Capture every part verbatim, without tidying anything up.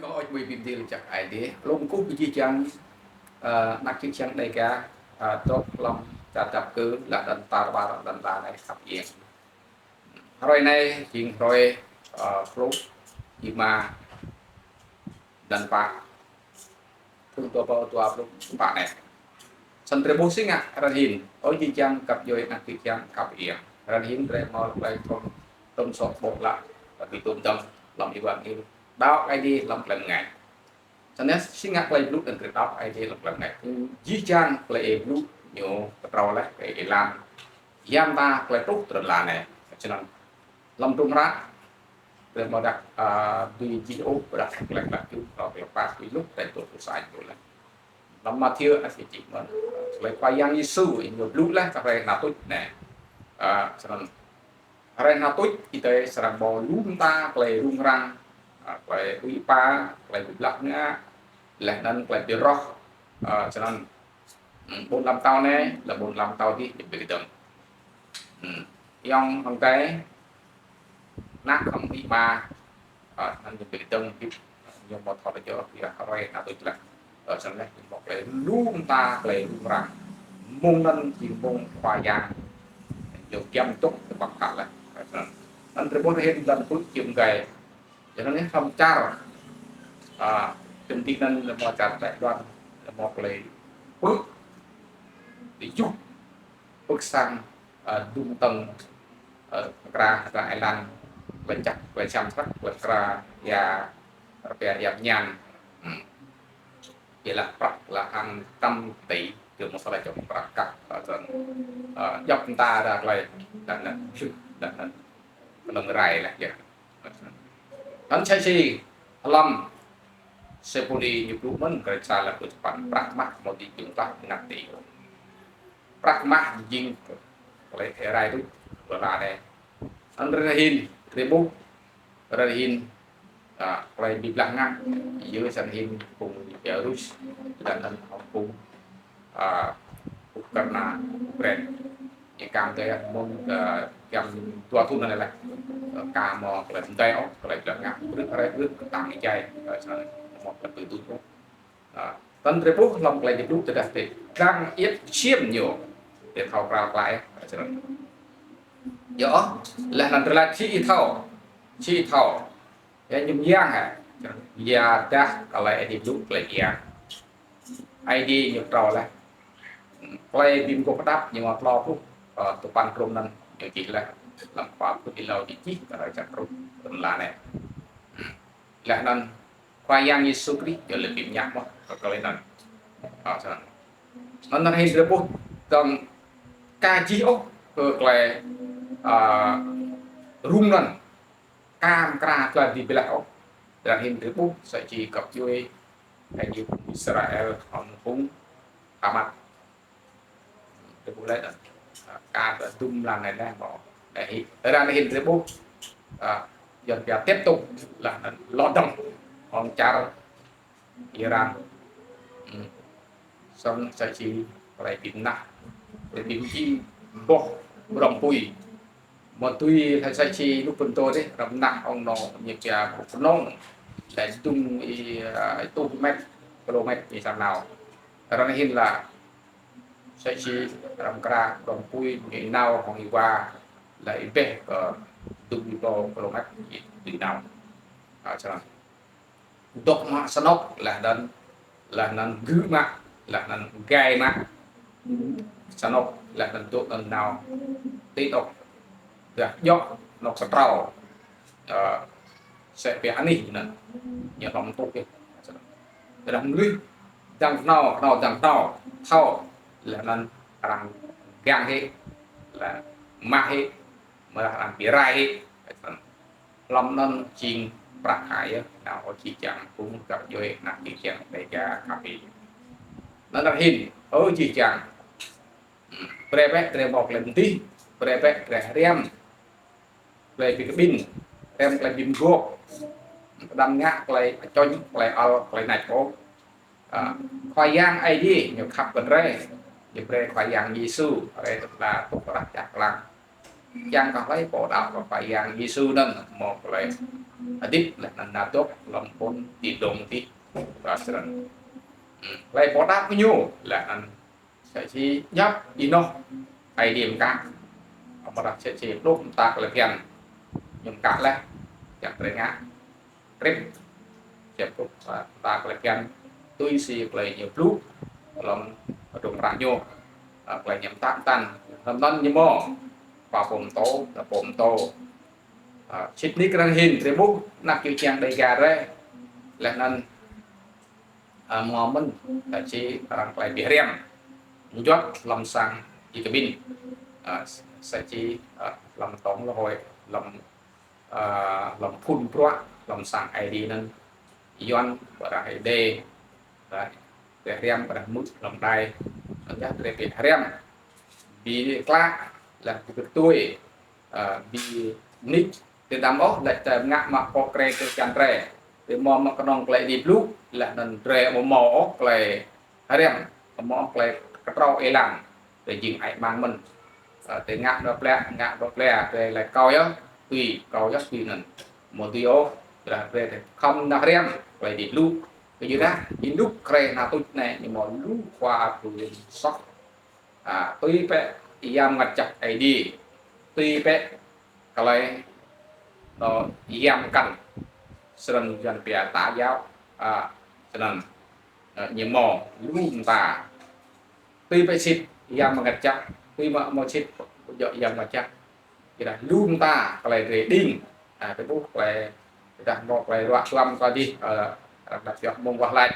Kơ ôč mui bi mdil jăk Aê Diê, lŏ kkuh kơ jih jang, ơ, anak čư̆ čhiăng Dega, ơ, dôk hlăm čar dap kơ, leh anăn tar ƀar lăn ala anei khăp iêng. Hruê anei jing hruê, ơ, pluh êma mlan pă, thŭn dua êbâo dua pluh pă anei. Snăn drei ƀuh si ngă arăng hĭn, ơ jih jang găp djuê anak čư̆ čhiăng khăp iêng. Arăng hĭn drei mâo klei thâo, thâo soh ƀuh leh, bi tuôm dơ̆ng hlăm êwa ngil. Đăo Aê Diê hlăm klei mngač. Snăn si ngă klei blŭ anăn drei đăo Aê Diê hlăm klei mngač. Jih jang klei ih blŭ ñu ktrâo leh, klei ih lam. Ya mta klei truh ti lăn ala anei. Snăn hlăm hdruôm hră, drei mâo dah, ơ, bi jih ôh, dah klei klă čŭ, klei klă pă, bi luk, klei tuôm tu sa ñu leh. Hlăm Mathiơ, ăt si čih mơh. Klei Khua Yang Yêsu, ñu blŭ leh, kơ hruê knhal tuč anei. Ơ, snăn hruê knhal tuč, ih tơ srăng mâo lu mta klei rŭng răng, ơ, klei ui pa, klei bi blah ngă, leh anăn klei bi roh, ơ, snăn, hmm, ƀuôn ala mtao anei, leh ƀuôn ala mtao dih, ñu bi kdơ̆ng. Hmm. Ayŏng hŏng adei, anak hŏng amĭ ama, ơ, anăn ñu bi kdơ̆ng, ñu mâo thâo leh jơ, ya hruê knhal tuč leh. Ơ, snăn leh, ñu mâo klei lu mta klei rŭng răng. Mông anăn jing mông Khua Yang ñu giăm dôk ti ƀăng kă leh. Ơ, snăn. Anăn drei ƀuh hĭn lăn pưk čiêm gai. Snăn leh hlăm čar, ơ, ti anăn leh mâo čar Đài Loan, leh mâo klei pưk, ti juh pưk sang, ơ, dŭm tơ̆ng, ơ, kra, kra êlan, klei čăk, klei čăm srăk, klei kra, ya, rpia, ya mñan. Hmm. Ƀiădah prăk leh hŏng tăm ti, kơ msala čŏng prăk kăk, ơ, snăn, ơ, djăp mta dah klei, dah anăn, dah anăn, knŏng rai leh, ya. Anăn čhai si, hlăm, Sepuli ñu blŭ mơ̆n, kơ sa leh kơ čpăn, prăk mah, mâo ti jing tlah, ngă ti. Prăk mah jing klei rai tuč, lăn ala anei. Anăn arăng hĭn, drei ƀuh, arăng hĭn, ơ, klei bi blah ngă, yơh arăng hĭn phung Belarus, leh anăn phung, ơ, Ukraina, Ukraina. Ñu kăm tơ mơ̆ng, ơ, kăm dua thŭn anei leh. Ơ, ka mâo klei mdei ôh, klei bi blah ngă, brư̆ rai brư̆, ktang êjai, ơ, snăn, mâo klei bi tuč ôh. Ơ, snăn drei ƀuh hlăm klei ñu blŭ tơdah drei dlăng iêp čiêm ñu, drei thâo kral klei, ơ, snăn. Yơh, leh anăn drei lač si ih thâo, si ih thâo. Ya ñu myang hĕ. Ya dah klei Aê Diê blŭ klei myang. Aê Diê ñu ktrâo leh. Klei bi mguôp hđăp ñu mâo tlâo pluh, ơ, dua păn hrŭm anăn ñu čih leh. Hlăm pă pluh êlâo ñu čih, kơ rai čăk truh, tơl lăn anei. Leh anăn Khua Yang Yêsu Krist ñu lĕ bi mñă mơh, kơ klei anăn. Ơ, snăn. Anăn hĭn drei ƀuh dơ̆ng ka jih ôh kơ klei, ơ, rŭng anăn. Ka mkra klei bi blah ôh. Arăng hĭn drei ƀuh, sa čô găp djuê, Aê Diê phung Israel, hŏng phung Hamas. Drei ƀuh leh, ơ, ka dŭm lăn anei leh mâo. Ơ, hĭ, arăng hĭn drei ƀuh, ơ, Yuăn pia tiếp tục leh anăn lŏ dơ̆ng hŏng čar Iran. Hmm. Snăn sa čô klei bi mnah, klei bi mjing boh ƀrŏng pui. Mâo tui leh sa čô lu pơtô dih, arăng mnah hŏng anôk ñu pia knŏng, leh dŭm ih, ơ, êtuh mét, kilômét ñu srăng nao. Arăng hĭn lač, sa čô arăng mkra ƀrŏng pui ñu nao hŏng êwa, leh êbeh kơ dŭm êbâo kilômét ñu tui nao. Ơ, snăn. Dôk mă snŏk leh anăn, leh anăn gư̆ mă, leh anăn gai mă. Snŏk leh anăn dôk anăn nao ti anôk. Dah djŏ anôk sa trâo. Ơ, msĕ pia anih anăn. Ñu hlŏng tuh yơh. Dah mlih dăng knhâo, knhâo dăng knhâo. Thâo. Leh anăn arăng gang hĕ. Leh mă hĕ. Mơ̆ arăng bi rai hĕ. Hlăm anăn jing prăk ai yơh, nao ôh jih jang phung găp djuê anak čư̆ čhiăng Dega kami. Anăn arăng hĭn, ơ jih jang. Hmm, brei bĕ drei mâo klei mdih, brei bĕ drei hriăm. Klei bi kƀĭn, hriăm klei bi mguôp. Đăm ngă klei čŏng, klei ăl, klei nač ôh. Ơ, Khua Yang Aê Diê ñu khăp kơ drei, ñu brei Khua Yang Yêsu, brei tơdah tŭk rah čăk klang. Čiăng kơ hlei pô đăo kơ Khua Yang Yêsu anăn mâo klei hdĭp leh anăn nao dôk hlăm ƀuôn ti dlông ti. Kơ snăn. Hlei pô đăo kơ ñu leh anăn msĕ si djăp ênoh Aê Diê mkă. Amâodah msĕ si pluh mta klei bhiăn ñu mkă leh, čiăng drei ngă trip, čiăng pluh mta klei bhiăn tui si klei ñu blŭ hlăm hdruôm hră ñu, klei ñu mtă mtăn. Hlăm anăn ñu mâo khua pô mtô, khua pô mtô. Sĭt nik arăng hĭn, drei ƀuh anak čư̆ čiăng Dega drei leh anăn mâo mơ̆n, msĕ si arăng klei bi hriăm mjuăt hlăm sang Y-Kƀĭn, msĕ si hlăm tổng hội, hlăm, hlăm phŭn bruă, hlăm sang Aê Diê anăn, Yuăn, ƀiădah Êđê, ƀiădah bi hriăm, ƀiădah mŭt hlăm đai, ƀiădah drei bi hriăm, bi klă, leh bi ktuê, bi mnĭč, ti đăm ôh, leh drei ngă mă pŏk krei ti čan drei. Ti mâo mă knŏng klei Aê Diê blŭ, leh anăn drei amâo mâo ôh klei hriăm, amâo mâo klei ktrâo êlan, drei jing hơăi mang mơ̆n. Ti ngă dua plĕ, ngă dua plĕ, drei lač kâo yơh, tui, kâo yơh tui anăn. Amâo dưi ôh, ƀiădah drei khŏm nao hriăm klei Aê Diê blŭ. Kyuadah ênuk krei knhal tuč anei ñu mâo lu khua pô soh. Tui pĕ Yang Mngăt Jăk Aê Diê, tui pĕ klei anăn Yang Mkăn, snăn Yuăn pia tà giáo, snăn ñu mâo lu mta. Tui pĕ sĭt Yang Mngăt Jăk, tui mă mâo sĭt djŏ Yang Mngăt Jăk, ƀiădah lu mta klei drei đing, drei ƀuh klei, ƀiădah mâo klei ruă duam kơ dih, arăng ăt pioh mơ̆ng wah lač.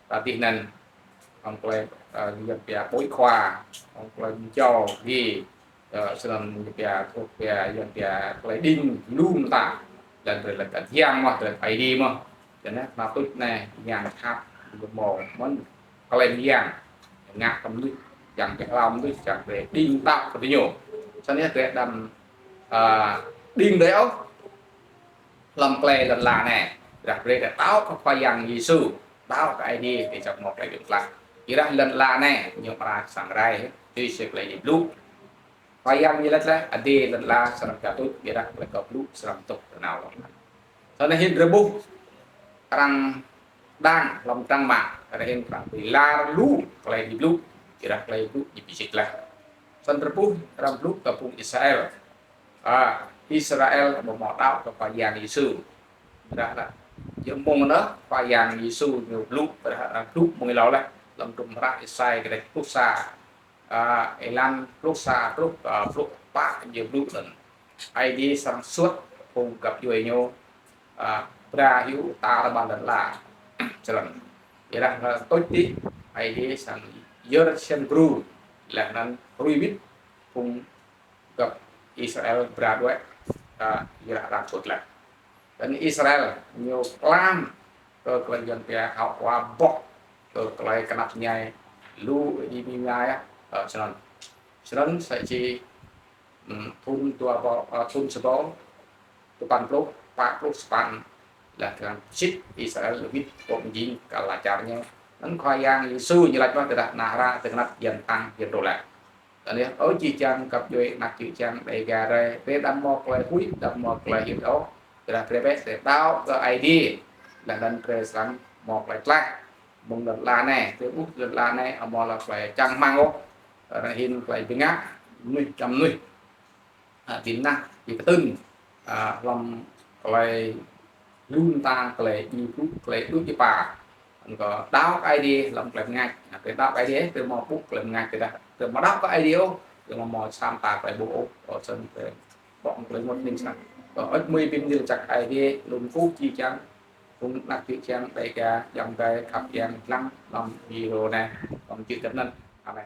Kơ dih anăn, hŏng klei Yuăn pia ƀuôn khua, hŏng klei mjâo dih, snăn ñu pia, kơ pia, Yuăn pia klei đing lu mta. Leh drei lač kơ Yang mơh, drei Aê Diê mơh. Snăn knhal tuč anei, Yang khăp, ñu mâo mơ̆n klei myang, ngă kơ mnuih, čiăng bi hlao mnuih, čiăng drei đing đăo kơ diñu. Snăn drei đăm đing drei ôh hlăm klei lăn ala anei. Ƀiădah brei drei đăo kơ Khua Yang Yêsu, đăo kơ Aê Diê, drei jăk mâo klei bi mtlaih. Ƀiădah lăn ala anei ñu amra srăng rai, tui si klei Aê Diê blŭ. Khua Yang ñu lač leh, adiê lăn ala srăng knhal tuč, ƀiădah klei kâo blŭ srăng dôk ti nao hlŏng lar. Snăn hĭn drei ƀuh arăng đang hlăm trang mạng, arăng hĭn arăng bi lar lu klei Aê Diê blŭ, ƀiădah klei Aê Diê blŭ ñu bi sĭt leh. Snăn drei ƀuh arăng blŭ kơ phung Israel. Israel amâo mâo đăo kơ Khua Yang Yêsu. Ƀiădah leh, jing mơ̆ng anăn Khua Yang Yêsu ñu blŭ, ƀiădah arăng blŭ mơ̆ng êlâo leh, hlăm hdruôm hră Êsai kdrêč pluh sa, êlan pluh sa truh, pluh pă ñu blŭ anăn. Aê Diê srăng suôt phung găp djuê ñu, bra hiu tar ƀar lăn ala. Snăn. Ƀiădah knhal tuč dih, Aê Diê srăng yơr ksiêm bru, leh anăn hrui wĭt phung găp Israel bra đuĕ, ƀiădah arăng suôt leh. Anăn Israel ñu klam kơ klei Yuăn pia hŏ wa boh, kơ klei knap mñai, lu êdi mñai, snăn. Snăn msĕ si thŭn dua êbâo, thŭn sa êbâo dua păn pluh, pă pluh sa păn, leh arăng sĭt Israel wĭt pŏk jing kơ ala čar ñu. Anăn Khua Yang Yêsu ñu lač mơh, tơdah nao hră ti knap yan tăng yan rô leh. Anei, ơ jih jang găp djuê anak čư̆ čhiăng Dega drei, drei đăm mâo klei huĭ, đăm mâo klei hyưt ôh. Tơdah drei bĕ, drei đăo kơ Aê Diê, leh anăn drei srăng mâo klei tlaih. Mơ̆ng lăn ala anei, drei ƀuh lăn ala anei amâo lŏ klei čang hmăng ôh. Arăng hĭn klei bi ngă mnuih čăm mnuih. Bi mnah, bi ktưn hlăm klei lu mta, klei djru, klei đup djiê pa. Anăn kơ đăo kơ Aê Diê hlăm klei mngač. Drei đăo kơ Aê Diê, drei mâo ƀuh klei mngač tơdah drei amâo đăo kơ Aê Diê ôh, drei amâo mâo sa mta klei ƀuh ôh. Ơ snăn drei ƀuh klei mŭt hnĭng snăn. Kơ ôč mui bi mni jăk Aê Diê, lŏ kkuh jih jang phung anak čư̆ čhiăng Dega, ayŏng adei khăp yang dlăng hlăm video anei, hlăm čư̆ čhiăng anăn. Amen.